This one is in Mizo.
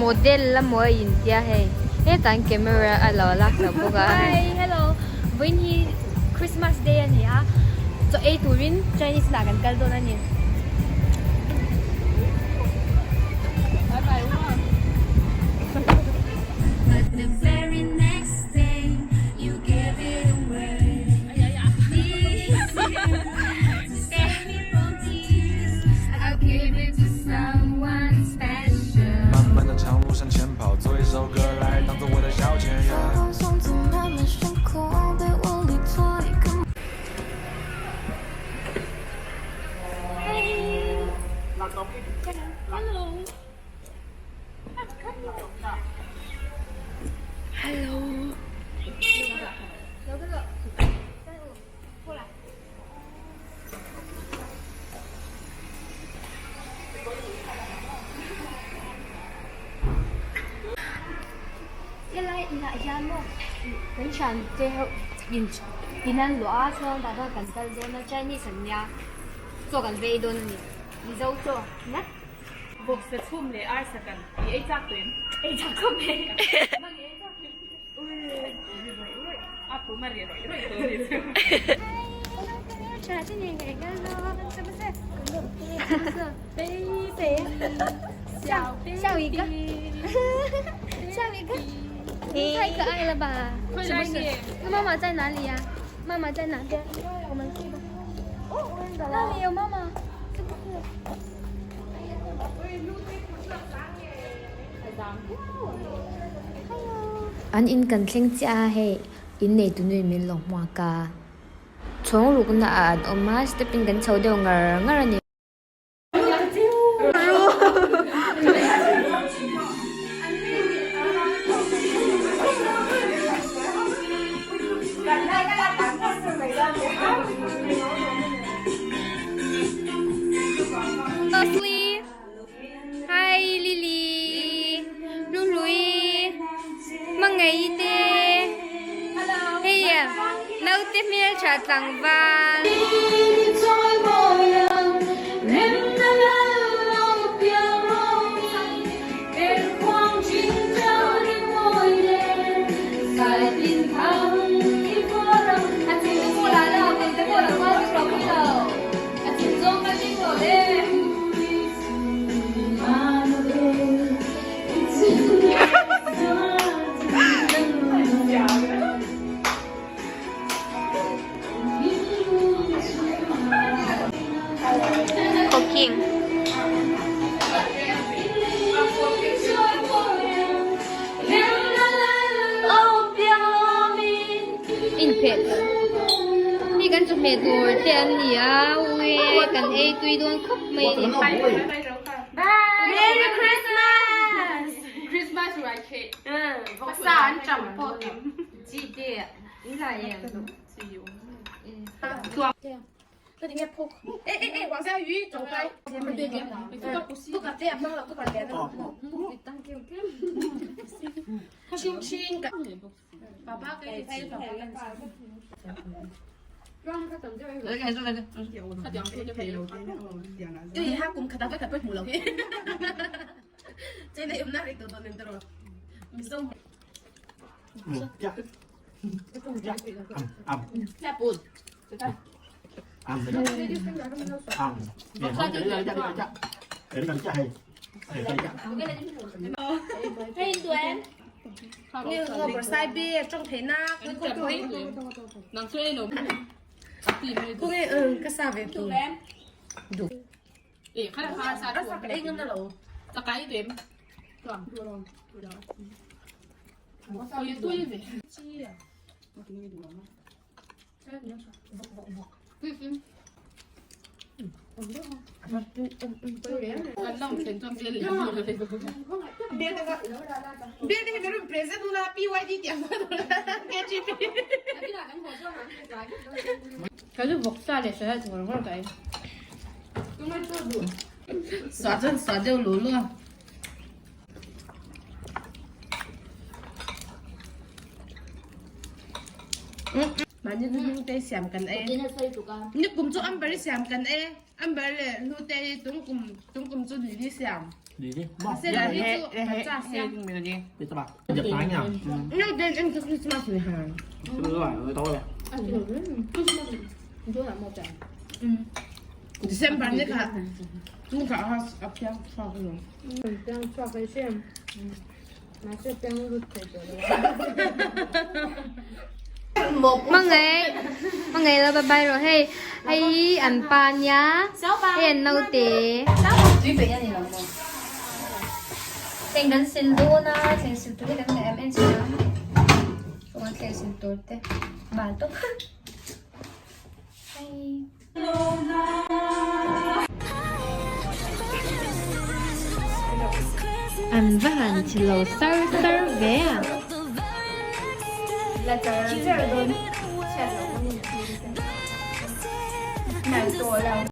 Model emaw a intia hei hetah hian camera a lo laksak bawk a. Hi hello vawiin hi Christmas day a ni a chaw ei turin Chinese inah kan kal dawn a ni. Helai inah hian maw kan thian te ho in in an luah a chuan tah chuan kan kal dawn a Chinese an nia chaw kan vei dawn a ni Mizo chaw ngat. Vawksa chhum leh arsa kan i ei chak tawh em? Ei chak khawp mai. 笑一个，笑一个，你太可爱了吧？是不是？那妈妈在哪里呀？妈妈在哪边？我们去吧。那里有妈妈，是不是？An in kan thleng chiah a hei in nei tu nuin min lo hmuak a chhawng rukna ah an awm a step in kan chho deuh ngar ngar a ni. Hi Lily Lului Hmangaih te hei naute hmeltha tlangval. Cooking. Inpheh hi kan chawhmeh tur te an ni a ui kan ei tui dawn khawp mai a ni. Merry Christmas! Christmas ruai theh. Sa an cham pawh tam. Chi te in lai em? Mahni hnute siam kan ei. Nikum chu Amber i siam kan ei. Amber leh hnute hi tungkum tungkum chu Lily siam. Lily. Mahse Lily chu Pacha siam. Hnute in en Christmas ni ha. December ni kha ni kha a piang chhuak lo. Piang chhuak ei sem. Mangai mangai la bye bye rawh hei hei an pa nia hei an naute thleng kan sil dawn a thleng sil tur hi kan ngaih em em si a chuan thleng sil tur te bal tawp hei. An va han chi lo sar sar ve a.